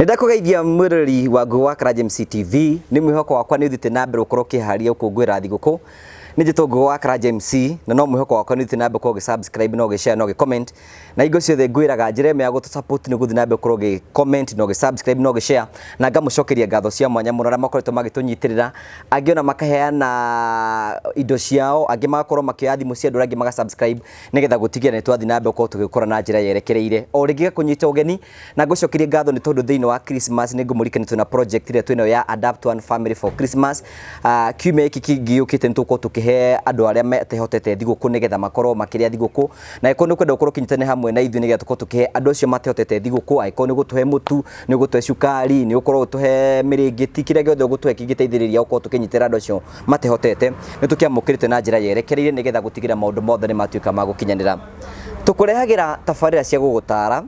Nĩndakũgeithia mwĩroreri wa Ngũgĩ wa Karanja MC TV. Nĩ mwĩhoko wakwa nĩ ũthiĩte na mbere gũkorwo ũkĩharĩria gũkũngũĩra thigũkũ. Nĩ njĩtwo Ngũgĩ wa Karanja MC na no mwĩhoko wakwa nĩ ũthiĩte na mbere gũkorwo ũgĩ subscribe na ũgĩ share na ũgĩ comment. Na hingo ciothe ngwĩraga njĩra ĩmwe ya gũtũ support nĩ gũthiĩ na mbere gũkorwo ũgĩ comment na ũgĩ subscribe na ũgĩ share, na ngamũcokeria ngatho cia mwanya mũno arĩa makoretwo magĩtũnyitĩrĩra, angĩ ona makaheana indo ciao, angĩ magakorwo makĩoya thimũ cia andũ arĩa angĩ maga subscribe nĩgetha gũtigĩrĩra nĩ twathiĩ na mbere gũkorwo tũgĩkũra na njĩra yerekereire. O rĩngĩ gakũnyita ũgeni na ngũcokerie ngatho nĩ tondũ thĩinĩ wa Christmas nĩ ngũmũririkania twĩna project ĩrĩa twĩnayo ya Adapt One Family for Christmas. Kiumia gĩkĩ kĩngĩ gĩũkĩte nĩ tũgũkorwo tũkĩhe andũ arĩa matehotete thigũkũ nĩgetha makorwo makĩrĩa thigũkũ, na angĩkorwo nĩ ũkwenda gũkorwo ũkĩnyitanĩra hamwe na ithuĩ nĩgetha tũkorwo tũkĩhe andũ acio matehotete thigũkũ, angĩkorwo nĩ ũgũtũhe mũtu, nĩ ũgũtũhe cukari, nĩ ũgũkorwo ũtũhe mĩrĩngĩti, kĩrĩa gĩothe ũgũtũhe kĩngĩteithĩrĩria gũkorwo tũkĩnyitĩrĩra andũ acio matehotete, nĩ tũkĩamũkĩrĩte na njĩra yerekereire nĩgetha gũtigĩrĩra maũndũ mothe nĩ matuĩka ma gũkinyanĩra. Tũkũrehagĩra tabarĩra cia gũgũtara,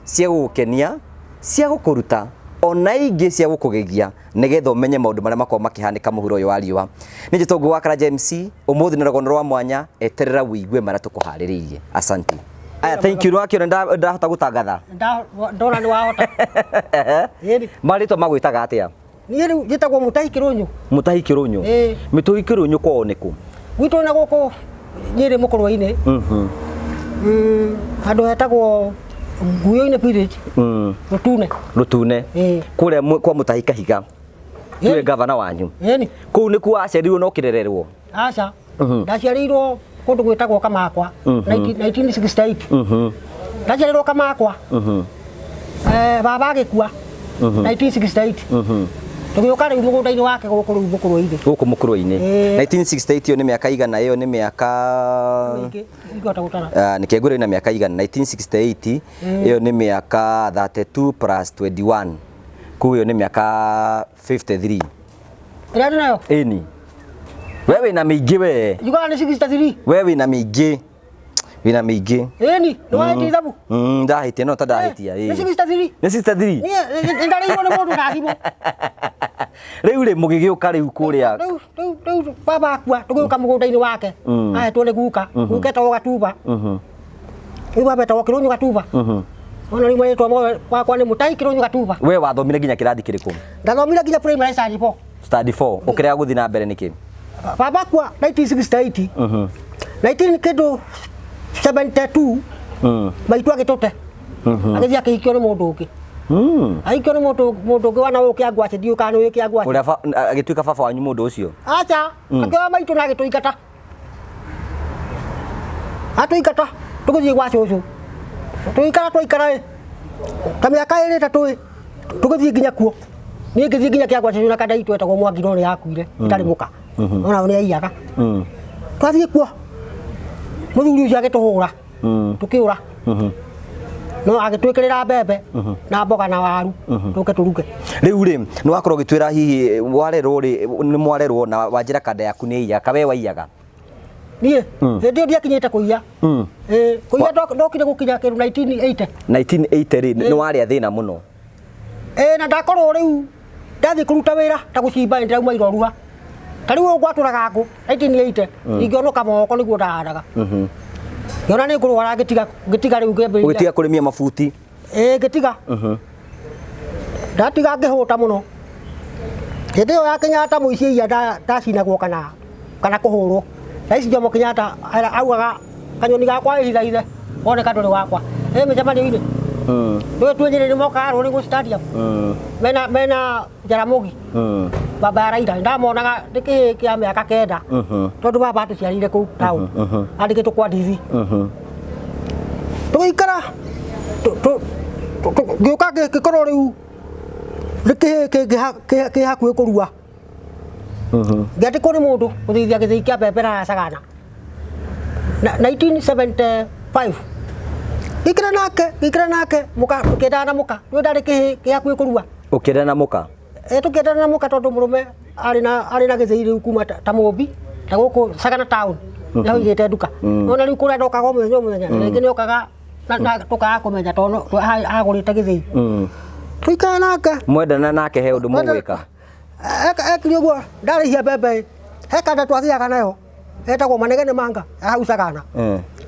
cia gũgũkenia, cia gũkũruta, ona ingĩ cia gũkũgegia nĩgetha ũmenye maũndũ marĩa makoragwo makĩhanĩka mũhuro ũyũ wa riũa. Nĩ njĩtwo Ngũgĩ wa Karanja MC, ũmũthĩ na rũgano rwa mwanya, eterera wĩigue marĩa tũkũharĩrĩirie. Asante. Aya, thank you. Nĩwakĩona ndahota gũtangatha. Ndona nĩ wahota. Ĩni. Marĩtwa magwĩtaga atĩa? Niĩ rĩu njĩtagwo Mũtahi Kĩrũnyũ. Mũtahi Kĩrũnyũ. Ĩĩ. Mĩtũhi Kĩrũnyũ kwao nĩ kũ? Gwitũ na gũkũ Nyĩrĩ Mũkũrwe-inĩ. Handũ hetagwo Nguyũ-inĩ village. Rũtune. Rũtune. Ĩĩ. Kũrĩa kwa Mũtahi Kahiga. Tiwe gavana wanyu. Ĩni. Kũu nĩkuo waciarirwo na ũkĩrererwo? Aca. Ndaciarĩirwo kũndũ gwĩtagwo Kamakwa 1968. Ndaciarĩirwo Kamakwa. Baba agĩkua 1968. Tũgĩũka rĩu mũgũnda-inĩ wake gũkũ rĩu Mũkũrwe-inĩ. Gũkũ Mũkũrwe-inĩ. Ĩĩ. 1968 ĩyo nĩ mĩaka igana, ĩyo nĩ mĩaka Mĩingĩ, ingĩhota gũtara. Nĩkĩo ngwĩra ĩna mĩaka igana, 1968 ĩyo nĩ mĩaka 32 plus 21. Kũu ĩyo nĩ mĩaka 53. Ĩrĩa ndĩ nayo? Ĩni. We wĩna mĩingĩ we. Njugaga nĩ 63. We wĩna mĩingĩ. Wĩna mĩingĩ. Ĩni, nĩ wahĩtia ithabu. Ndahĩtia no ta ndahĩtia. Nĩ 63. Nĩ 63. Niĩ nĩ ndarĩirwo nĩ mũndũ na thimũ. Rĩu rĩ mũgĩgĩũka rĩu kũrĩa. Rĩu rĩu rĩu baba akua tũgĩũka mũgũnda-inĩ wake. Ahetwo nĩ guka. Guka etagwo Gatuba. Rĩu baba etagwo Kĩrũnyũ Gatuba. Ona rĩu marĩtwa mothe wakwa nĩ Mũtahi Kĩrũnyũ Gatuba. We wathomire nginya kĩrathi kĩrĩkũ? Ndathomire nginya primary standard 4. Standard 4. Ũkĩrega gũthiĩ na mbere nĩkĩ? Baba akua 1968. 19 kĩndũ 72 maitũ agĩtũte. Agĩthiĩ akĩhikio nĩ mũndũ ũngĩ. Ahikio nĩ mũndũ mũndũ ũngĩ wana ũyũ Kĩangwacĩ, ndiũĩ kana nĩ ũĩ Kĩangwacĩ. Ũrĩa agĩtuĩka baba wanyu mũndũ ũcio? Aca, akĩoya maitũ na agĩtũingata. Atũingata tũgĩthiĩ gwa cũcũ. Tũgĩikara twaikara ĩ, ta mĩaka ĩrĩ ĩtatũ ĩ, tũgĩthiĩ nginya kuo. Niĩ ngĩthiĩ nginya kĩa gwa cũcũ na kanda itũ etagwo Mwangi no nĩ yakuire ĩtarĩ mũka. Ona nĩ aiyaga. Twathiĩ kuo, mũthuri ũcio agĩtũhũra. Tũkĩũra. No agĩtwĩkĩrĩra mbembe na mboga na waru tũke tũruge. Rĩu rĩ, nĩ wakorwo ũgĩtwĩra hihi warerwo rĩ, nĩ mwarerwo na wanjĩra kanda yaku nĩ ĩiyaga, ka we waiyaga? Niĩ hĩndĩ ĩyo ndiakinyĩte kũiya. Ĩĩ, kũiya ndokire gũkinya kĩndũ 1980. 1980 rĩ, nĩ warĩa thĩna mũno? Ĩĩ, na ndakorwo rĩu ndathiĩ kũruta wĩra ta gũcimba nĩ ndĩrauma irorua. Ta rĩu ũũ ngwatũraga ngũ 1980 ingĩonũka moko nĩguo ndahandaga. Ngĩona nĩ ngũrwara ngĩtiga ngĩtiga rĩu ngĩambĩrĩria. Ũgĩtiga kũrĩmia mabuti? Ĩĩ ngĩtiga. Ndatiga ngĩhũta mũno. Hĩndĩ ĩyo ya Kenyatta mũici aiya ndacinagwo kana kana kũhũrwo. Thaa ici Jomo Kenyatta augaga kanyoni gakwa ĩhithahithe woneka ndũrĩ wakwa. Ĩ mĩcemanio-inĩ. Ndũĩ twĩ Nyĩrĩ nĩ mokaga Rũrĩgũ Stadium. Mena mena Jaramogi. Baba ya Raila ndamonaga ndĩ kĩhĩĩ kĩa mĩaka kenda. Tondũ baba atũciarĩire kũu town. Andĩkĩtwo kwa DV. Tũgĩikara ngĩũka ngĩkorwo rĩu nĩ kĩhĩĩ kĩ hakuhĩ kũrua. Ngĩandĩkwo nĩ mũndũ gũthĩithia gĩthĩi kĩa mbembe na Sagana. 1975 ngĩikara nake ngĩikara nake mũka tũkĩendana na mũka nĩ ndarĩ kĩhĩĩ kĩ hakuhĩ kũrua. Ũkĩendana na mũka? Ĩ tũkĩendana na mũka tondũ mũrũme arĩ na arĩ na gĩthĩi rĩu kuma ta Mũmbi ta gũkũ Sagana town nĩho aigĩte nduka. Ona rĩu kũrĩa ndokaga o mũthenya o mũthenya rĩngĩ nĩ okaga na tũkaga kũmenya tondũ agũrĩte gĩthĩi. Tũikara nake. Mwendana nake he ũndũ mũgwĩka? Ekire ũguo ndarĩhia mbembe ĩ, he kanda twathiaga nayo etagwo manegene manga ya hau Sagana.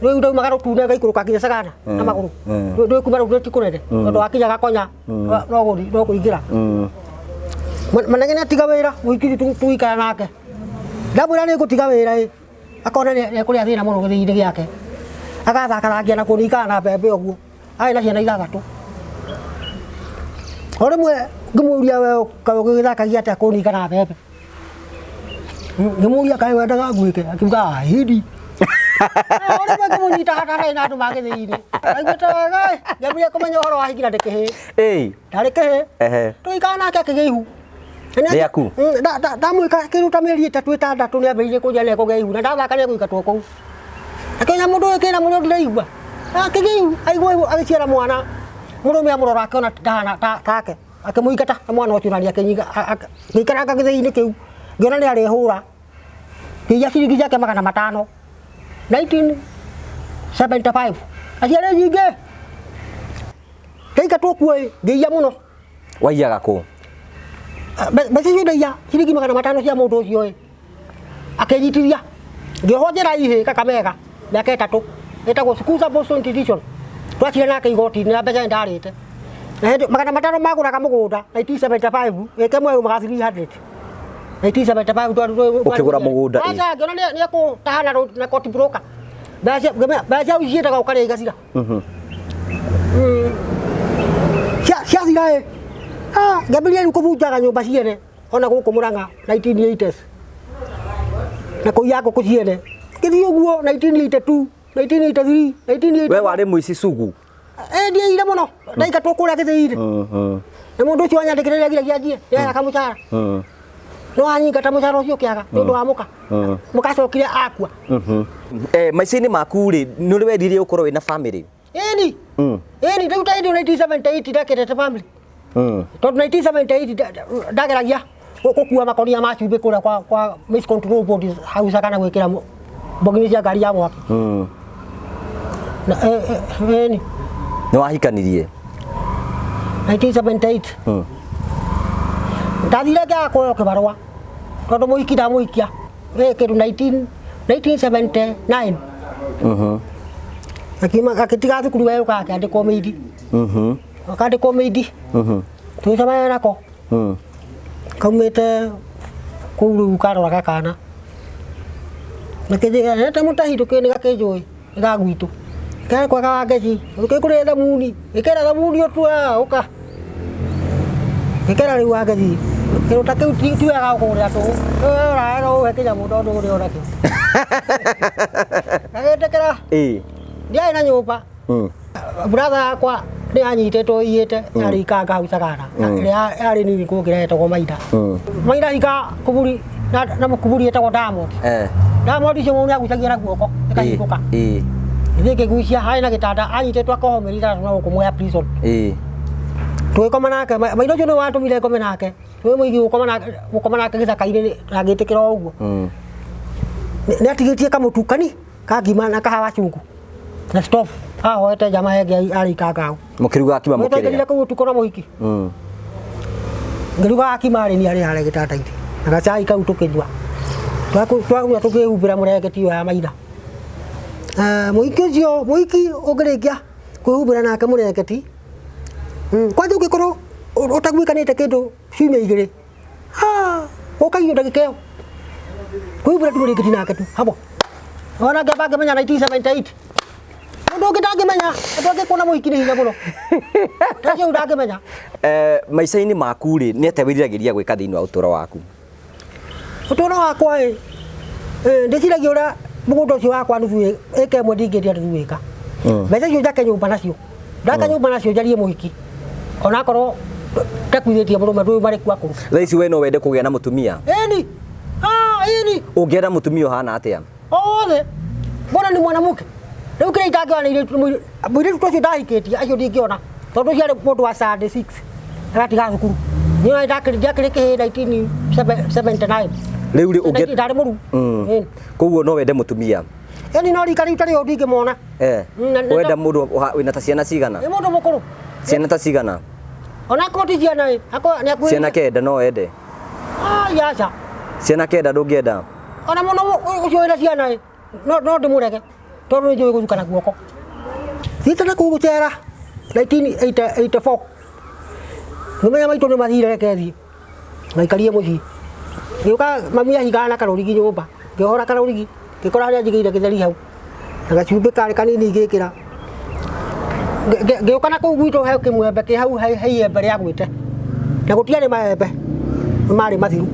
Rĩu ndaumaga Rũtune ngaikũrũka nginya Sagana na magũrũ. Ndũĩ kuma Rũtune ti kũnene tondũ wakinya Gakonya no kũingĩra. Manegene atiga wĩra mũhiki tũgĩikara nake. Ndamwĩra nĩ ngũtiga wĩra ĩ akona nĩ ekũrĩa thĩna mũno gĩthĩi-inĩ gĩake. Agathakathakia na kũnikaga na mbembe ũguo. Arĩ na ciana ithathatũ. O rĩmwe ngĩmũria we kaĩ ũgĩthakagia atĩa kũninga na mbembe. Ngĩmũria kaĩ wendaga ngwĩke akiuga ahidi. O rĩmwe ngĩmũnyita hatarĩ na andũ magĩthĩi-inĩ. Aiguĩte wega ĩ, ngĩambĩrĩria kũmenya ũhoro wa hiki na ndĩ kĩhĩĩ. Ĩĩ. Ndarĩ kĩhĩĩ. Ehe. Tũgĩikara nake akĩgĩa ihu. Rĩaku? Ndamwĩka kĩndũ ta mĩeri ĩtatũ ĩtandatũ nĩambĩrĩirie kũnjĩra nĩekũgĩa ihu na ndathaka nĩekũingatwo kũu. Akĩona mũndũ ũyũ kĩna mũno ndĩraigua. Akĩgĩa ihu, aigua ihu agĩciara mwana. Mũrũme amũrora akĩona ndahana take. Akĩmũingata na mwana ũcio nani akĩnyiga ngĩikaranga gĩthĩi-inĩ kĩu. Ngĩona nĩ arĩhũra. Ngĩiya ciringi ciake 500. 1975. Aciarĩ nyingĩ. Ndaingatwo kuo ĩ, ngĩiya mũno. Waiyaga kũ? Mbeca icio ndaiya ciringi 500 cia mũndũ ũcio ĩ. Akĩnyitithia. Ngĩohwo njera ihĩ Kakamega mĩaka 3 ĩtagwo Sukusa Boston Institution. Twacira nake igoti-inĩ na mbeca ndarĩte. Na hĩndĩ 500 magũraga mũgũnda 1975 ĩka ĩmwe yumaga 300. 1975 Ũkĩgũra mũgũnda ĩ? Aca ngĩona nĩ ekũtahana na court broker. Mbeca mbeca ciĩtaga ũkarĩa igacira. Ciathira ĩ. Ah, ngĩambĩrĩria rĩu kũbunjaga nyũmba ciene ona gũkũ Murang'a 1980s. Na kũiya ngũkũ ciene. Ngĩthiĩ ũguo 1982, 1983, 1984. We warĩ mũici sugu. Ĩ ndiĩire mũno. Ndaingatwo kũrĩa gĩthĩi-inĩ. Na mũndũ ũcio wanyandĩkĩrĩria nĩagiragia njiye, nĩaheaga kamũcara. No anyingata mũcara ũcio ũkĩaga nĩ ũndũ wa mũka. Mũka acokire akua. Maica-inĩ maku rĩ, nĩ ũrĩ weririe ũkorwo wĩna family? Ĩni. Ĩni, rĩu ta hĩndĩ ĩyo 1978 ndakĩrĩte family. Tondũ 1978 ndageragia gũkua makonia ma cumbĩ kũrĩa kwa Maize Control Board House kana gwĩkĩra mbogini cia ngari ya mwaki. Na ĩni. Nĩ wahikanirie? 1978. Ndathire ngĩaga kuoywo kĩbarũa tondũ mũhiki ndamũhikia kĩndũ 1979. Akiuma akĩtiga thukuru werũka akĩandĩkwo mĩindi. Akandĩkwo mĩindi. Tũgĩcemania nako. Kaumĩte kũu rĩu karoraga kana. Nakĩnjĩra nĩ mũtahi ndũkĩũĩ nĩ gakĩnjũĩ nĩ ga gwitũ. Karĩ kwega wa ngeci ũkĩngũrĩre thamuni ĩkĩra thamuni ũtua ũka. Ngĩkĩra rĩu wa ngeci kĩndũ ta kĩu ti wega gũkũgũrĩra tũhũ. Wewe ũrahe no ũhe kĩnyamũ tondũ ũrĩ ona kĩo. Gagĩtĩkĩra. Ndiarĩ na nyũmba. Brother yakwa nĩ anyitĩtwo iyĩte yarĩ ikanga hau Sagana. Ĩrĩa yarĩ nini kũngĩra yetagwo Maina. Maina hika kuburi na mũkuburi ĩtagwo Diamond. Diamond icio mũndũ nĩagucagia na guoko ĩkahingũka. Ithuĩ ngĩgucia harĩ na gĩtanda anyitĩtwo akohwo mĩeri 6 na gũkũ Mwea prison. Tũgĩkoma nake Maina ũcio nĩwe watũmire ngome nake. Nĩwe mũigi gũkoma nake gĩthaka-inĩ na ngĩtĩkĩra o ũguo. Nĩ atigĩtie kamũtu kani ka ngima na kahawa chungu. Na stove ahoete jama ĩngĩ arĩ ikanga hau. Mũkĩruga ngima mũkĩrĩa? Nĩtwaingĩrire kũu ũtukũ na mũhiki. Ngĩruga ngima arĩ niĩ arĩ harĩa gĩtanda-inĩ. Na gacai kau tũkĩnyua. Twanyua tũkĩhumbĩra mũrengeti ũyũ ya Maina. Mũhiki ũcio, mũhiki ũngĩrĩkia kwĩhumbĩra nake mũrengeti, kwanja ũngĩkorwo ũtaguĩkanĩte kĩndũ ciumia 2, ũkaiywo ndagĩka ĩyo. Kwĩhumbĩra tu mũrengeti nake tu, hapo. Ona ngĩamba ngĩmenya 1978. Mũndũ ũngĩ ndangĩmenya, andũ angĩ kuona mũhiki nĩ hinya mũno. Tacio rĩu ndangĩmenya. Maica-inĩ maku rĩ, nĩ atĩa wĩriragĩria gwĩka thĩinĩ wa ũtũũro waku? Ũtũũro wakwa ĩ, ndĩciragia ũrĩa mũgũnda ũcio wakwa nuthu ĩka ĩmwe ndingĩendia nuthu ĩka. Mbeca icio njake nyũmba nacio. Ndaka nyũmba nacio njarie mũhiki. Onakorwo ndakuithĩtie mũrũme ndũĩ marĩ kuo akũrũ. Thaa ici we no wende kũgĩa na mũtumia? Ĩni. Ĩni. Ũngĩenda mũtumia ũhana atĩa? O wothe. Mbona nĩ mwanamke? Rĩu kĩrĩa itangĩona nĩ airĩtu, mũirĩtu ũcio ndahikĩtie acio ndingĩona. Tondũ ũcio arĩ mũndũ wa standard 6. Agatiga thukuru. Niĩ ndiakĩrĩ kĩhĩĩ 1979. Rĩu rĩ, ũngĩ- Ndarĩ mũruu. Ĩni. Koguo no wende mũtumia? Ĩni no rika rĩu tarĩ o ndingĩmwona. Wenda mũndũ wĩna ta ciana cigana? Nĩ mũndũ mũkũrũ. Ciana ta cigana? Ona akorwo ti ciana ĩ, akorwo nĩ akuhĩrĩria. Ciana 9 no wende? Ai, aca. Ciana 9 ndũngĩenda? Ona mũno ũcio wĩna ciana ĩ, no ndĩmũrege. Tondũ nĩ njũĩ gũthuka na guoko. Thiĩte na kũu gũcera 1984. Ngĩmenya maitũ nĩ mathire reke thiĩ. Ngaikarie mũciĩ. Ngĩũka mami ahingaga na karũrigi nyũmba. Ngĩohora karũrigi. Ngĩkora harĩa njigĩire gĩtheri hau. Na gacumbĩ karĩ kanini ngĩkĩra. Ngĩũka na kũu gwitũ he kĩmwembe kĩ hau he iembe rĩagwĩte. Na gũtiarĩ maembe, nĩ marĩ mathiru.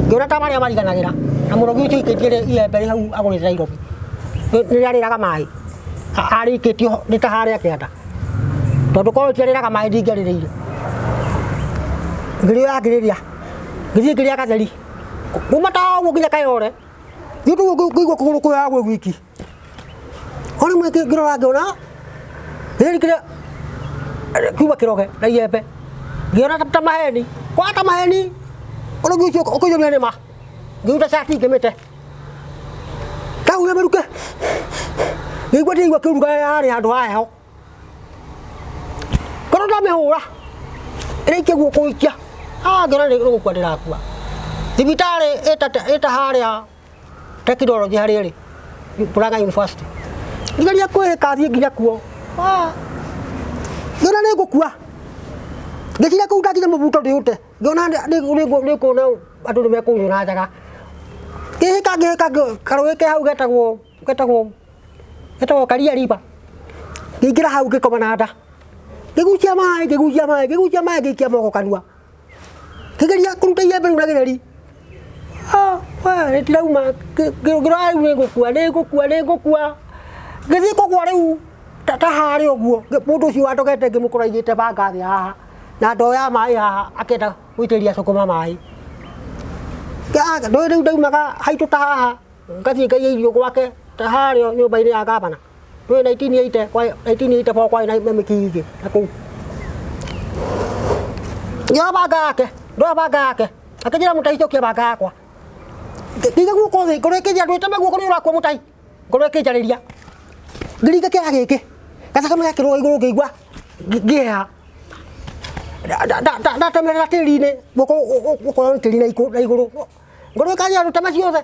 Ngĩona ta marĩa mariganagĩra na mũrogi ũcio aikĩtie iembe rĩ hau agũrĩte Nairobi. Nĩ rĩarĩraga maĩ. Arĩikĩtie nĩ ta harĩa kĩanda. Tondũ korwo rĩtiarĩraga maĩ ndingĩarĩrĩire. Ngĩrĩoya ngĩrĩrĩa. Ngĩthiĩ ngĩrĩa gatheri. Kuma ta ũguo nginya Kayore. Thiĩ tu ngĩigua kũgũrũ kũyoya gwĩ gwiki. O rĩmwe ngĩrora ngĩona gĩtheri kĩrĩa kiuma kĩroge na iembe. Ngĩona ta maheni, kwa ta maheni ũrogi ũcio ũkĩiyũria nĩ ma. Ngĩruta cati ngĩmĩte. Ndahuhia mĩrukĩ ngĩigua ndĩraigua kĩũrugarĩ harĩa handũ ha heho. Korwo ndamĩhũra ĩraikia guoko gũikia, ah ngĩona nĩ gũkua ndĩrakua. Thibitarĩ ĩta harĩa tekinoronjĩ harĩa ĩrĩ, Murang'a University. Ngĩgeria kwĩhĩka thiĩ nginya kuo, ah ngĩona nĩ ngũkua. Ngĩkinya kũu ndakinya mũbuto ndĩũte, ngĩona nĩ kuona andũ nĩ mekũnyona njaga. Ngĩhĩka ngĩhĩka karũĩ ke hau getagwo getagwo getagwo Karia River. Ngĩingĩra hau ngĩkoma na nda. Ngĩgucia maĩ ngĩgucia maĩ ngĩgucia maĩ ngĩikia moko kanua. Ngĩgeria kũruta iembe rĩu na gĩtheri. Ah, we rĩtirauma. Ngĩrora rĩu nĩ ngũkua nĩ ngũkua nĩ ngũkua. Ngĩthiĩ kũgũa rĩu ta harĩa ũguo mũndũ ũcio wandogete ngĩmũkora aigĩte banga thĩ haha na ndoo ya maĩ haha akĩenda gũitĩrĩria sukuma maĩ. Ndũĩ rĩu ndaumaga haitũ ta haha ngathiĩ ngaiya irio gwake ta harĩa nyũmba-inĩ ya gavana. Ndũĩ 1980 1984 kwarĩ na mĩkingĩ na kũu. Ngĩoya banga yake, ndoya banga yake, akĩnjĩra mũtahi cokia banga yakwa. Ngĩiga guoko thĩ, ngoro ĩkĩnjĩra ndwĩteme guoko nĩ ũrakua mũtahi. Ngoro ĩkĩnjarĩria. Ngĩringa kĩara gĩkĩ, gathakame gakĩrũga igũrũ ngĩigua ngĩheha. Ndatemerera tĩri-inĩ, guoko gũkorwo nĩ tĩri na igũrũ. Ngoro ĩkanjĩra ndũteme ciothe.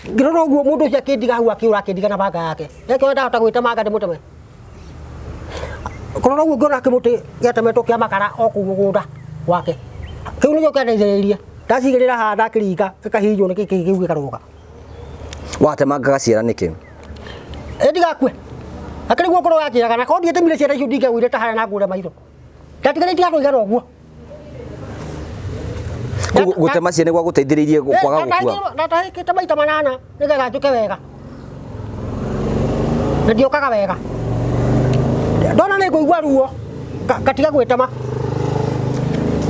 Ngĩrora ũguo mũndũ ũcio akĩndiga hau akĩũra akĩndiga na banga yake. Ekĩoya ndahota gwĩtemanga ndĩmũteme. Kũrora ũguo ngĩona kĩmũtĩ gĩatemetwo kĩa makara o kũu mũgũnda gwake. Kĩu nĩkĩo kĩandeithĩrĩirie. Ndacigĩrĩra haha ndakĩringa gĩkahihinywo nĩ kĩu gĩkarũga. Watemangaga ciara nĩkĩ? Ĩ ndigakue. Akĩrĩ guo ngoro yanjĩraga na korwo ndiatemire ciara icio ndingĩagũire ta harĩa na ngũre maitho. Ndatigarĩtie andũ aigana ũguo. Gũtema ciana gwa gũteithĩrĩirie kwaga gũkua. Ndatahĩkĩte maita manana nĩgetha njũke wega. Na ndiokaga wega. Ndona nĩ ngũigua ruo ngatiga gwĩtema.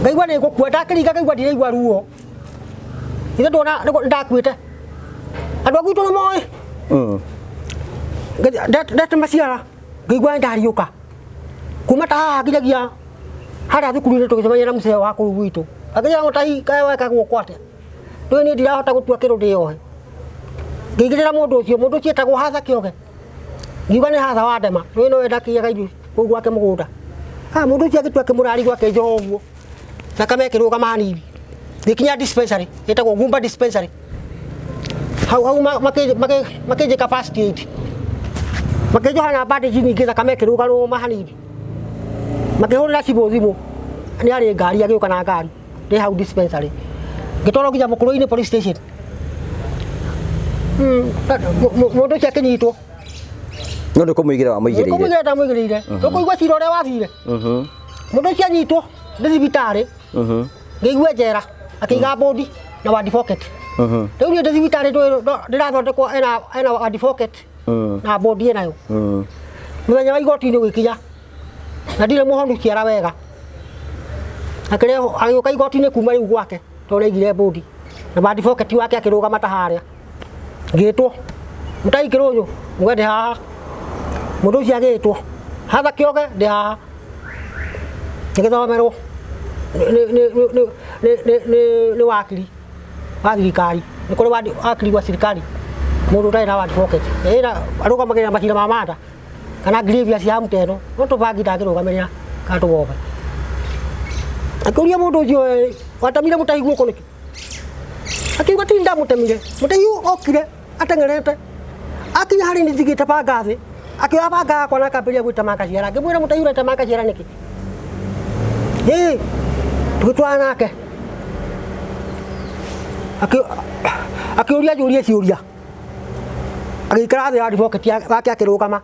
Ngaigua nĩ ngũkua ndakĩringa ngaigua ndiraigua ruo. Ithe ndona ndakuĩte. Andũ a gwitũ nĩ moĩ. Ndatema ciara ngaigua nĩ ndariũka. Kuma ta haha nginyagia harĩa thukuru-inĩ tũgĩcemania na mũcee wa kũu gwitũ. Akĩnjĩra mũtahi kaĩ weka guoko atĩa? Ndũĩ niĩ ndirahota gũtua kĩndũ ndĩyohe. Ngĩigĩrĩra mũndũ ũcio, mũndũ ũcio etagwo Hatha Kĩoge. Ngiuga nĩ Hatha wa Ndema, ndũĩ nowe ndakĩiyaga irio kũu gwake mũgũnda. Ah, mũndũ ũcio agĩtua kĩmũrari gwake njoho ũguo. Thakame ĩkĩrũgama hanini. Ngĩkinya dispensary, ĩtagwo Gumba dispensary. Hau hau makĩnjĩka first aid. Makĩnjoha na bandage nyingĩ thakame ĩkĩrũgarũma hanini. Makĩhũrĩra cibũ thimũ, nĩ arĩ ngari agĩũka na ngari ndĩ hau dispensary. Ngĩtwarwo nginya Mũkũrwe-inĩ police station. Mũndũ ũcio akĩnyitwo. No nĩ kũmũigĩra wamũigĩrĩire. Kũmũigĩrĩra ndamũigĩrĩire. Ũkũigua cira ũrĩa wathire. Mũndũ ũcio anyitwo nĩ thibitarĩ. Ngĩigua njera akĩiga bodi na ward pocket. Rĩu niĩ ndĩ thibitarĩ ndĩrathondekwo ena ward pocket na bodi ĩnayo. Mũthenya wa igoti-inĩ ũgĩkinya na ndirĩ mũhonu ciara wega. Akĩrehwo agĩũka igoti-inĩ kuma rĩu gwake tondũ nĩaigire bodi na ward pocket wake akĩrũgama ta harĩa. Ngĩtwo mũtai kĩrũnyũ muge ndĩ haha. Mũndũ ũcio agĩtwo Hatha Kĩoge ndĩ haha. Ngĩgĩthomerwo nĩ wakiri wa thirikari. Nĩ kũrĩ wakiri wa thirikari mũndũ ũtarĩ na ward pocket. Arũgamagĩrĩra macira ma manda kana grievance ya ta ĩno no tũbangi ndangĩrũgamĩrĩra kana tũgombe. Akĩũria mũndũ ũcio watemire mũtahi guoko nĩkĩ? Akiuga ti ndamũtemire. Mũtahi okire ateng'erete. Akinya harĩ niĩ njigĩte banga thĩ, akĩoya banga yakwa na akambĩrĩria gwĩtemanga ciara. Ngĩmwĩra mũtaiyu ũretemanga ciara nĩkĩ? Ĩĩ, tũgĩtwarana nake. Akĩũria njũrie ciũria. Agĩikara thĩ advocate wake akĩrũgama.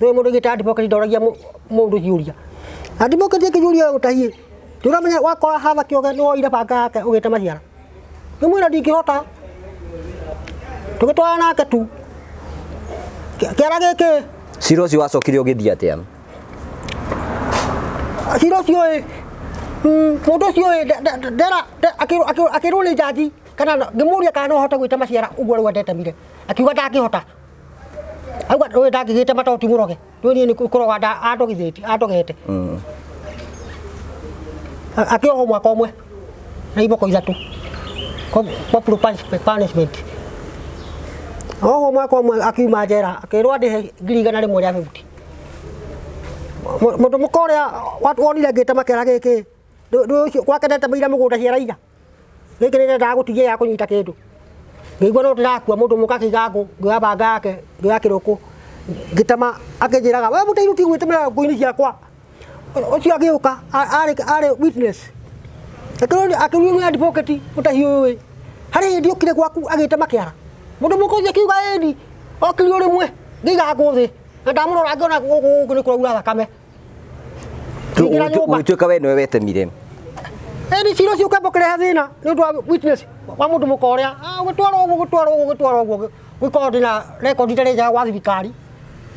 Nĩũĩ mũndũ aigĩte advocate ndoragia mũndũ ciũria. Advocate akĩnjũria we mũtahiĩ, ndũramenya wakora hatha kĩoge nĩwoire banga yake ũgĩtema ciara. Ngĩmwĩra ndingĩhota. Tũgĩtwarana nake tu. Kĩara gĩkĩ. Cira ũcio wacokire ũgĩthiĩ atĩa? Cira ũcio ĩ, mũndũ ũcio ĩ, ndera akĩrwo nĩ njanji kana ngĩmũria kana no ahote gwĩtema ciara ũguo rĩu andetemire. Akiuga ndangĩhota. Auga ũyũ ndangĩgĩtema tondũ ti mũroge. Rĩu niĩ nĩ kũroga andogithĩtie, andogete. Akĩohwo mwaka ũmwe na iboko ithatũ. Corporal punishment. Ohwo mwaka ũmwe akiuma njera akĩrwo andĩhe 150,000. Mũndũ mũka ũrĩa wonire ngĩtema kĩara gĩkĩ, ũcio gwake ndetemeire mũgũnda ciara inya. Gĩkĩ nĩndendaga gũtigia ya kũnyita kĩndũ. Ngĩigua no ndĩrakua mũndũ mũka akĩiga ngũ, ngĩoya banga yake, ngĩoya kĩrũkũ, ngĩtema akĩnjĩraga we mũtairu ti gwĩtemera ngũ-inĩ ciakwa. Ũcio agĩũka arĩ witness. Akĩũrio nĩ advocate mũtahi ũyũ ĩ, harĩ hĩndĩ okire gwaku agĩtema kĩara? Mũndũ mũka ũcio akiuga ĩni, okire o rĩmwe ngĩiga ngũ thĩ na ndamũrora ngĩona gũkũ nĩ kũraura thakame. Ngĩingĩra nyũmba. Ũgĩtuĩka we nĩwe wetemire. Ĩni cira ũcio ũkĩamba ũkĩrehe thĩna nĩ ũndũ wa witness wa mũndũ mũka ũrĩa, ũgĩtwarwo ũguo ũgĩtwarwo ũguo ũgĩtwarwo ũguo gũkorwo ndĩna rekondi itarĩ njega gwa thirikari.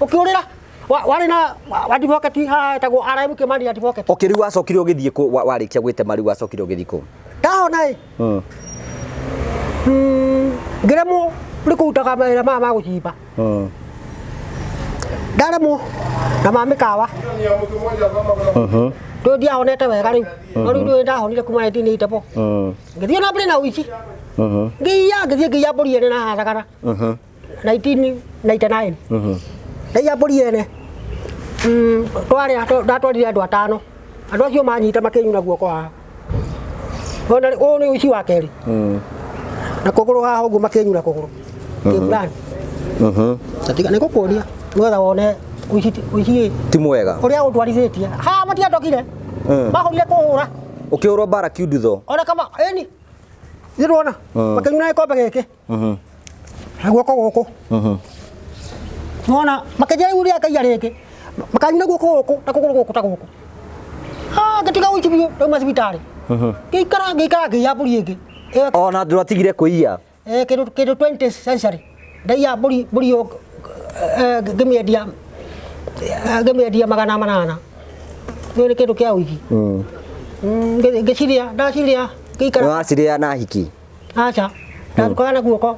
Ũkĩũrĩra warĩ na advocate haha etagwo RM Kimani advocate. Okay, rĩu wacokire ũgĩthiĩ kũ warĩkia gwĩtema rĩu wacokire ũgĩthiĩ kũ? Ndahona ĩ. Ngĩremwo nĩ kũrutaga mawĩra maya ma gũcimba. Ndaremwo na ma mĩkawa. Ndũĩ ndiahonete wega rĩu. No rĩu ndũĩ ndahonire kuma 1984. Ngĩthiĩ na mbere na ũici. Ngĩiya ngĩthiĩ ngĩiya mbũri ene na hathagana. 1999. Ndaiya mbũri ene. Twarĩa ndatwarire andũ atano. Andũ acio manyita makĩnyuna guoko haha. Ona ũyũ nĩ ũici wa kerĩ. Na kũgũrũ haha ũguo makĩnyuna kũgũrũ. Kĩburani. Tiga nĩngũkuonia nĩgetha wone ũici ũici Ti mwega. ũrĩa ũndwarithĩtie. Haha matiandogire. Mahũrire kũhũra. Ũkĩhũrwo mbara kiundutho. Ona kama ĩni. Nĩndĩrona. Makĩnyuna gĩkombe gĩkĩ. Na guoko gũkũ. Nĩwona makĩnjĩra rĩu rĩa ngaiya rĩngĩ. Makanyuna guoko gũkũ na kũgũrũ gũkũ ta gũkũ. Ngĩtiga ũici biũ ndauma thibitarĩ. Ngĩikara ngĩikara ngĩiya mbũri ĩngĩ. Ona ndwatigire kũiya. Kĩndũ kĩndũ 20th century. Ndaiya mbũri mbũri ĩyo ngĩmĩendia ngĩmĩendia 800. Nĩ nĩ kĩndũ kĩa ũici. Ngĩcirĩa ndacirĩa ngĩikara. Nĩwacirĩa na hiki? Aca, ndarukaga na guoko.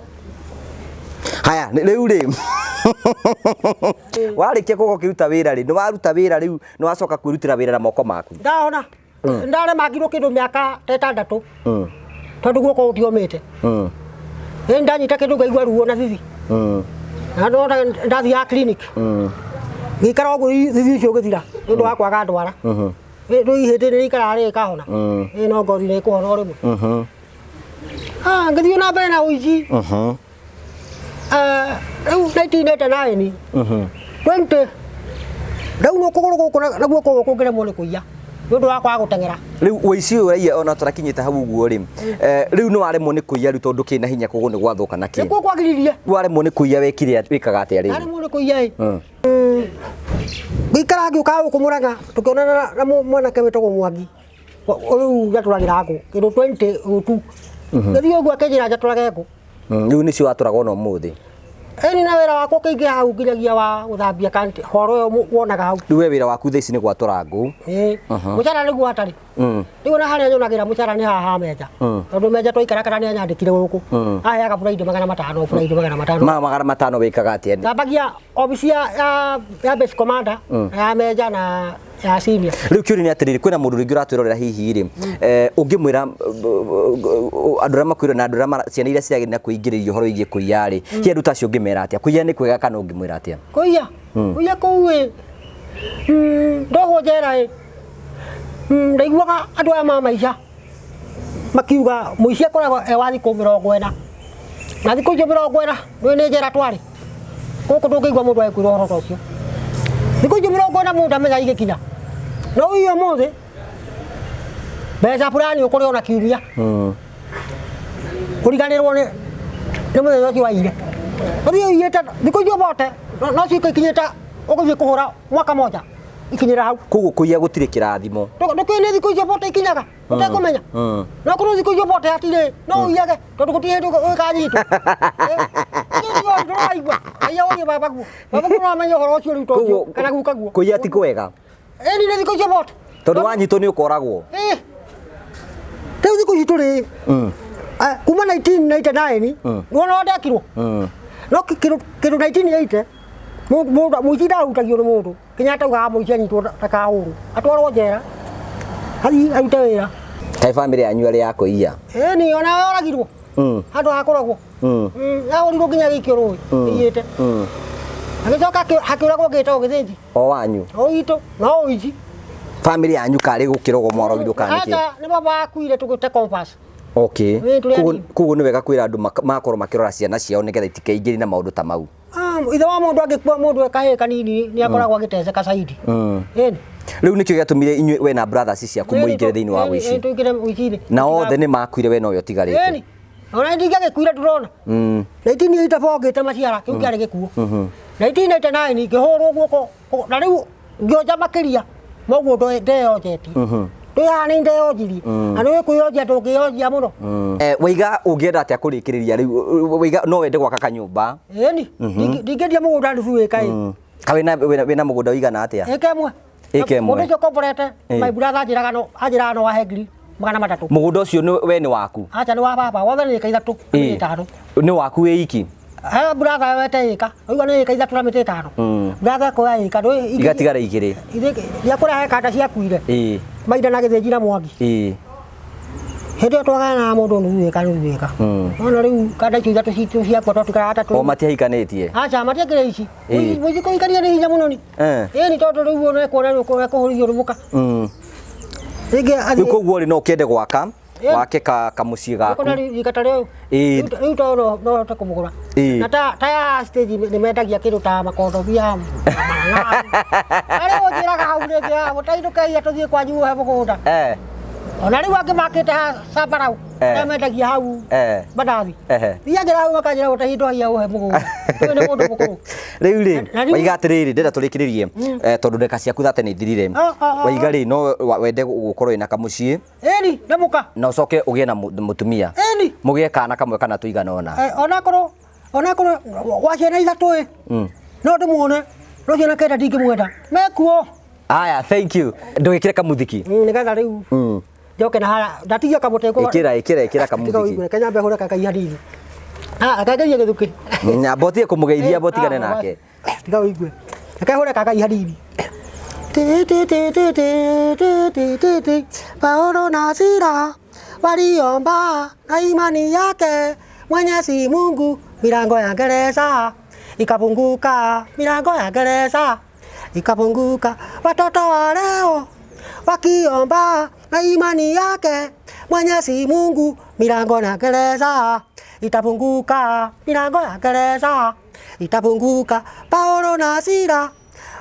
Haya, rĩu rĩ warĩkia gũka ũkĩruta wĩra rĩ, nĩwaruta wĩra rĩu nĩwacoka kwĩrutĩra wĩra na moko maku? Ndahona. Ndaremangirwo kĩndũ mĩaka ta ĩtandatũ. Tondũ guoko gũtiomĩte. Ĩni ndanyita kĩndũ ngaigua ruo na thithi. Na ndona ndathiaga clinic. Ngĩikara ũguo thithi ũcio ũgĩthira nĩ ũndũ wa kwaga ndwara. Rĩu ihĩndĩ nĩ rĩikaraga rĩgĩkahona. Ĩĩ no ngothi nĩ ĩkũhona o rĩmwe. Ngĩthiĩ na mbere na ũici. Rĩu 1989 20 ndaunwo kũgũrũ gũkũ na guoko gũkũ ngĩremwo nĩ kũiya nĩ ũndũ wa kwaga gũteng'era. Rĩu ũici ũyũ ũraiya ona tũrakinyĩte hau ũguo rĩ, rĩu nĩ waremwo nĩ kũiya rĩu tondũ kĩna hinya kũgũrũ nĩ gwathũka na kĩ? Nĩkuo kwagiririe. Waremwo nĩ kũiya wekire wĩkaga atĩa rĩu? Ndaremwo nĩ kũiya ĩ. Ngĩikara ngĩũkaga gũkũ Mũrang'a tũkĩonana na mwanake wĩtagwo Mwangi. Rĩu njatũragĩra ngũ kĩndũ 20 ũtu. Ngĩthiĩ ũguo akĩnjĩra njatũrage ngũ. Rĩu nĩcio watũraga ona ũmũthĩ? Ĩni na wĩra wakwa ũkĩingĩra hau nginyagia wa gũthambia kanti horo ĩyo wonaga hau. Rĩu we wĩra waku thaa ici nĩ gwatũra ngũ? Ĩĩ. Mũcara nĩguo hatarĩ. Rĩu ona harĩa nyonagĩra mũcara nĩ haha ha menja. Tondũ menja twaikara kana nĩ anyandĩkire gũkũ. Aheaga Friday 500, Friday 500. Ma 500 wĩkaga atĩa? Thambagia obici ya base commander, ya menja na ya senior. Rĩu kĩũria nĩ atĩrĩrĩ, kwĩna mũndũ rĩngĩ ũratwĩrorera hihi rĩ, ũngĩmwĩra andũ arĩa makwĩrora na andũ arĩa ciana iria ciragĩrĩria na kwĩingĩrĩria ũhoro wĩgiĩ kũiya rĩ, hihi andũ ta acio ũngĩmera atĩa? Kũiya nĩ kwega kana ũngĩmwĩra atĩa? Kũiya? Kũiya kũu ĩ, ndohwo njera ĩ, ndaiguaga andũ aya ma maica makiuga mũici akoragwo e wa thikũ 40. Na thikũ icio 40 nĩ njera twarĩ. Gũkũ ndũngĩigua mũndũ agĩkwĩra ũhoro ta ũcio. Thikũ icio 40 mũndũ amenya igĩkinya. No ũyũ ũmũthĩ mbeca fulani ũkũrĩa ona kiumia. Ũriganĩrwo nĩ mũthenya ũcio waiyire. Ũthiĩ ũiyĩte thikũ icio bote no ciũke ikinyĩte ũgũthiĩ kũhũra mwaka moja ikinyĩra hau. Koguo kũiya gũtirĩ kĩrathimo. Ndũkĩũĩ nĩ thikũ icio bote ikinyaga ũtekũmenya. No korwo thikũ icio bote hatirĩ no ũiyage tondũ gũtirĩ hĩndĩ ũkanyitwo. Ndũraigua aiya ũrie babaguo. Babaguo no amenye ũhoro ũcio rĩu tondũ kana gukaguo. Kũiya ti kwega. Ĩni nĩ thikũ icio bote. Tondũ wanyitwo nĩ ũkoragwo. Rĩu thikũ ici tũrĩ kuma 1999 nĩwona ndekirwo. No kĩndũ 1980 mũndũ mũici ndahutagio nĩ mũndũ. Kenyatta augaga mũici anyitwo ndakahũrwo atwarwo njera athiĩ arute wĩra. Kaĩ bamĩrĩ yanyu arĩ ya kũiya? Ĩni ona yoragirwo handũ ha kũragwo. Yahũrirwo nginya gĩikio rũĩ ĩiyĩte. Agĩcoka hakĩũragwo ngĩtagwo gĩthĩnji. O wanyu? O witũ no ũici. Bamĩrĩ yanyu karĩ gũkĩrogwo mwarogirwo kana nĩkĩ? Aca nĩ baba akuire tũgĩte compass. Okay. Koguo nĩ wega kwĩra andũ makorwo makĩrora ciana ciao nĩgetha itikeingĩrie na maũndũ ta mau. Ithe wa mũndũ angĩkua mũndũ ekahĩĩ kanini nĩ akoragwo agĩteceka caidi. Ĩni. Rĩu nĩkĩo gĩatũmire inyuĩ we na brothers ciaku mũingĩre thĩinĩ wa ũici. Tũingĩre ũici-inĩ. Na othe nĩ makuire we nowe ũtigarĩte. Ĩni. Ona ndingĩagĩkuire ndũrona. 1984 ngĩte maciara kĩu kĩarĩ gĩkuũ. 1999 ngĩhũrwo guoko na rĩu ngĩonja makĩria moguo ndeyonjetie. Ndĩ haha nĩ ndeyonjirie. Na nĩ kwĩyonjia ndũngĩyonjia mũno. Waiga ũngĩenda atĩa kũrĩkĩrĩria rĩu? Waiga no wende gwaka kanyũmba? Ĩni. Ndingĩendia mũgũnda nuthu ĩka ĩ. Ka wĩna mũgũnda ũigana atĩa? Ĩka ĩmwe. Ĩka ĩmwe. Mũndũ ũcio ũkomborete my brother anjĩraga no ahe 300,000. Mũgũnda ũcio we nĩ waku? Aca nĩ wa baba. Wothe nĩ ĩka 3 na mĩtĩ 5. Nĩ waku wĩ iki? Brother wete ĩka. Ũigua nĩ ĩka 3 na mĩtĩ 5. Brother akoya ĩka. Igatigara 2. Ndiakũrehe kanda ciakuire. Maida na gĩthĩnji na Mwangi. Hĩndĩ ĩyo twagayanaga mũndũ nuthu ĩka nuthu ĩka. Nona rĩu kanda icio ithatũ citũ ciakua twatigara atatũ. O matiahikanĩtie? Aca matiakĩrĩ ici. Mũici kũhikania nĩ hinya mũno ni. Ĩni tondũ rĩu ona ekuona nĩ ekũhũrithio nĩ mũka. Rĩu koguo rĩ no ũkĩende gwaka wake kamũciĩ gaku. Rika ta rĩu. Rĩu to no hote kũmũgũra. Na ta ya stage nĩ mendagia kĩndũ ta makondobia. Arĩa ũnjĩraga hau rĩngĩ haha mũtainũke tũthiĩ kwanyu ũhe mũgũnda. Ona rĩu angĩ makĩte Sambarau arĩa mendagia hau mandathi. Thianjĩra hau makanjĩra gũtahinda haiya ũhe mũgũnda. Ũyũ nĩ mũndũ mũkũrũ. Rĩu rĩ waiga atĩrĩrĩ ndĩrenda tũrĩkĩrĩrie tondũ ndeka ciaku thate nĩ ithirire. Waiga rĩ no wende gũkorwo wĩna kamũciĩ. Ĩni na mũka. Na ũcoke ũgĩe na mũtumia. Ĩni. Mũgĩe kana kamwe kana tũigana ũna. Onakorwo wa ciana 3 ĩ. No ndĩmuone no ciana 9 ndingĩmwenda. Mekuo. Aya, thank you. Ndũgĩkĩre kamuthiki. Nĩgetha rĩu njoke na hara ndatigia kamũtĩ ĩkĩra kamuthiki. Kenya mbe hũre kakai hanini. Akangeria gĩthukĩ. Nyambo tie kũmũgeithia mbo tigane nake. Tiga ũigue. Reke hũre kakai hanini. Ti ti ti ti ti ti ti ti ti Paulo na Sila waliomba na imani yake Mwenyezi Mungu, milango ya gereza ikafunguka, milango ya gereza ikafunguka. Watoto wa leo wakiomba na imani yake Mwenyezi Mungu, milango ya gereza itafunguka, milango ya gereza itafunguka. Paulo na Sila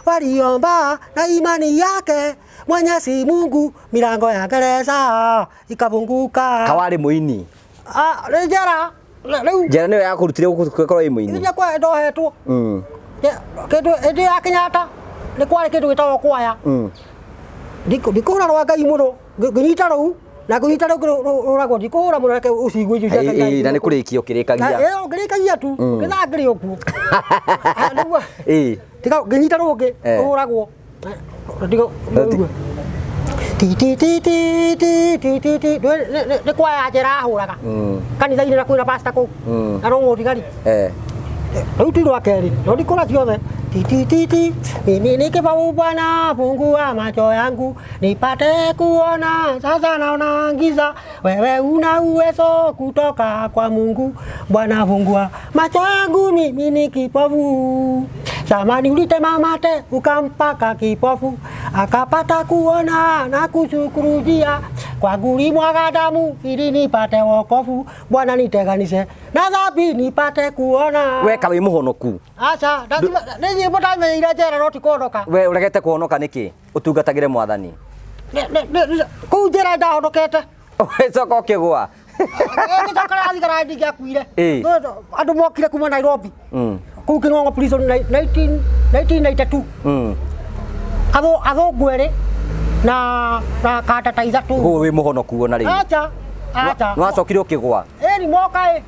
waliomba na imani yake Mwenyezi Mungu, milango ya gereza ikafunguka. Kawari muini. Njera rĩu njera nĩyo yakũrutire gũkorwo ĩ mũini. Iria kwa ndohetwo. Kĩndũ hĩndĩ ya Kenyatta nĩ kwarĩ kĩndũ gĩtagwo kwaya. Ndikũhũra rwa Ngai mũno, ngĩnyita rũu na ngĩnyita rũu rũragwo ndikũhũra mũno reke ũcigue icio cia Ngai. Na nĩ kũrĩkia ũkĩrĩkagia. Ngĩrĩkagia tu gĩthaa ngĩrĩ o kuo. Tiga ngĩnyita rũngĩ rũhũragwo. Tiga ũigue. Ti ti ti ti ti ti ti ti nĩ kwaya njera ahũraga kanitha-inĩ na kwĩna pastor kũu na no mũthigari. Rĩu ti rwa kerĩ no ndikũra ciothe. Ti ti ti ti mimi ni kipofu Bwana, fungua macho yangu nipate kuona, sasa naona giza, wewe una uwezo kutoka kwa Mungu. Bwana fungua macho yangu mimi ni kipofu. Zamani ulitema mate ukampaka kipofu akapata kuona na kushukuru njia. Kwangu ulimwaga damu ili nipate wokovu, Bwana nitenganishe na dhambi nipate kuona. We ka wĩ mũhonoku? Aca, nĩ nyĩmbo ndamenyeire njera no ti kũhonoka. We ũregete kũhonoka nĩkĩ ũtungatagĩre mwathani? Kũu njera ndahonokete. Ũgĩcoka ũkĩgũa. Ngĩcoka thigara ndingĩakuire. Ĩ. Andũ mokire kuma Nairobi. Kũu Kĩng'ong'o prison 19 1992. Athũngũ erĩ na kanda ta ithatũ. Ũguo wĩ mũhonoku ona rĩu? Aca, aca. Nĩwacokire ũkĩgũa? Ĩni moka ĩ.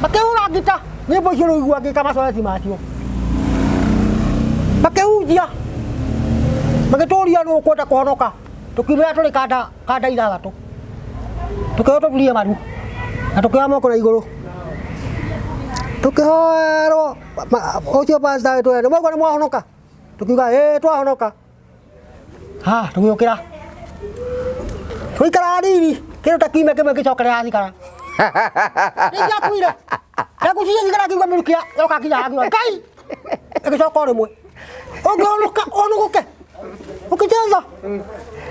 Makĩhũra ngita nyĩmbo icio rĩu igua ngĩka macoeci macio. Makĩhunjia. Magĩtũria nũ ũkwenda kũhonoka. Tũkiumĩra tũrĩ kanda ithathatũ. Tũkĩheo tũturie maru. Na tũkĩoya moko na igũrũ. Tũkĩhoerwo ũcio pastor witũ nĩ mwaigua nĩ mwahonoka. Tũkiuga ĩĩ twahonoka. Ha, tũgĩũkĩra. Tũikara hanini, kĩndũ ta kiumia kĩmwe ngĩcokerera thigara. Nĩngiakuire. Ndagucirie thigara ngĩigua mĩrukĩ yoka nginya haha ngiuga Ngai. Ĩgĩcoka o rĩmwe. Ũngĩhonoka ũnũgũke. Ukicheza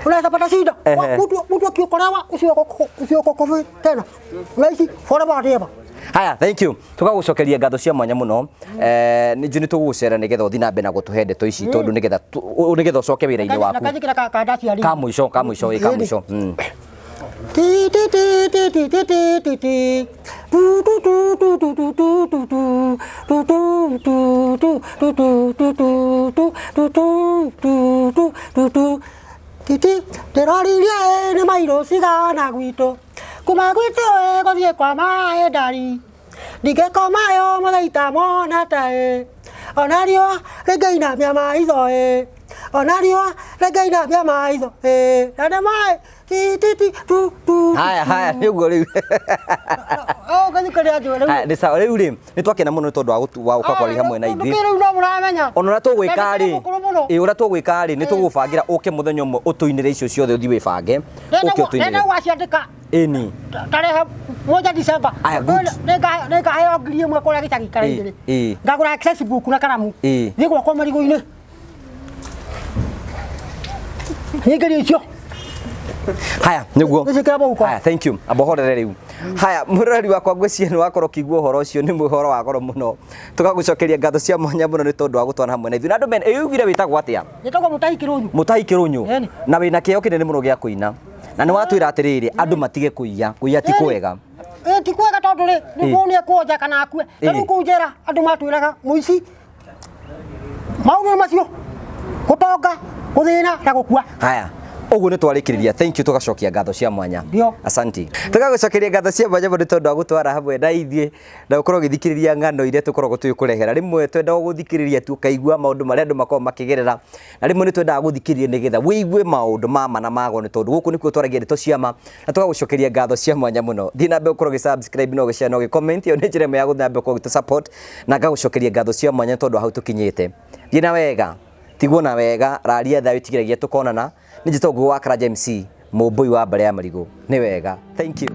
unaweza pata shida. Ehe. Mtu akiokolewa usiokokofe tena. Unaishi forever and ever. Haya, thank you. Tugagucokeria ngatho cia mwanya muno. Nĩ njũĩ nĩ tũgũgũcera nĩgetha ũthiĩ na mbere na gũtũhe ndeto ici tondũ nĩgetha ũcoke wĩra-inĩ waku. Na kanjĩkĩra kanda ciari. Ka mũico, ka mũico, ĩ, ka mũico. Ti ti ti ti ti ti ti ti ti. Tu tu tu tu tu tu tu tu tu. Tu tu tu tu tu tu tu tu tu tu tu tu tu tu tu. Ti ti ndĩroririe ĩ nĩ mairũ cigana gwitũ. Kuma gwitũ ĩ gũthiĩ kwa maĩ ndari. Ndingĩkoma ĩ ũmũthĩ itamona ta ĩ. Ona riũa rĩngĩinamia maitho ĩ. Ona riũa rĩngĩinamia maitho ĩ. Na nĩ maĩ ti ti ti tu tu. Haya, haya, nĩ ũguo rĩu. Ũngĩthikĩrĩria njũĩ rĩu. Haya, nĩ sawa. Rĩu rĩ, nĩ twakena mũno nĩ tondũ wa gũka kwaria hamwe na ithuĩ. Ndũkĩrĩ rĩu no mũramenya. Ona ũrĩa tũgwĩka rĩ, Na ndĩkĩrĩ mũkũrũ mũno. ĩ, ũrĩa tũgwĩka rĩ, nĩ tũgũbangĩra ũke mũthenya ũmwe ũtũinĩre icio ciothe ũthiĩ wĩbange. Ũke ũtũinĩre. Ndenda gwaciandĩka Ĩni. tarehe moja December. Aya, good. Nĩngaheo 1000 kũrĩa gĩcagi karaigĩrĩ. Ĩ, ĩ. Ngagũra access book na karamu. Ĩ. Thiĩ gwakwa marigũ-inĩ. Nyingĩrie icio. Haya, nĩguo. Nĩciĩkĩra mũhuko. Haya, thank you. Amba ũhorere rĩu. Haya, mwĩroreri wakwa ngwĩciria nĩ wakorwo ũkĩigua ũhoro ũcio nĩ ũhoro wa goro mũno. Tũgagũcokeria ngatho cia mwanya mũno nĩ tondũ wa gũtwana hamwe na ithuĩ. Na andũ mene, ĩ ugire wĩtagwo atĩa? Njĩtagwo Mũtahi Kĩrũnyu. Mũtahi Kĩrũnyũ. Ĩni. Na wĩna kĩheo kĩnene mũno gĩa kũina. Na nĩ watwĩra atĩrĩrĩ, andũ matige kũiya. Kũiya ti kwega. Ĩ ti kwega tondũ rĩ, Ĩ. nĩ nĩ ekũonja kana akue. Ta Ĩ. rĩu kũu njera andũ matwĩraga mũici maũndũ macio gũtonga, gũthĩna na gũkua. Haya, ũguo nĩ twarĩkĩrĩria. Thank you, tũgacokia ngatho cia mwanya. Ndio. Asanti. Tũgagũcokeria ngatho cia mwanya mũno nĩ tondũ wa gũtwara hamwe na ithuĩ na ũkorwo ũgĩthikĩrĩria ng'ano iria tũkoragwo tũgĩkũrehera. Rĩmwe twendaga gũthikĩrĩria tu ũkaigua maũndũ marĩa andũ makoragwo makĩgerera, na rĩmwe nĩ twendaga gũthikĩrĩria nĩgetha wĩigue maũndũ ma ma na mago, nĩ tondũ gũkũ nĩkuo twaragia ndeto cia ma, na tũgagũcokeria ngatho cia mwanya mũno. Thiĩ na mbere gũkorwo ũgĩ-subscribe na ũgĩ-share na ũgĩ-comment. Ĩyo nĩ njĩra ĩmwe ya gũthiĩ na mbere gũkorwo ũgĩtũ-support, na ngagũcokeria ngatho cia mwanya nĩ tondũ wa hau tũkinyĩte. Thiĩ na wega, tigwo na wega, raria thayũ tigiragia tũkonana. Nĩ njĩtagwo Ngũgĩ wa Karanja MC, mũmbũi wa mbare ya marigũ. Nĩ wega. Thank you.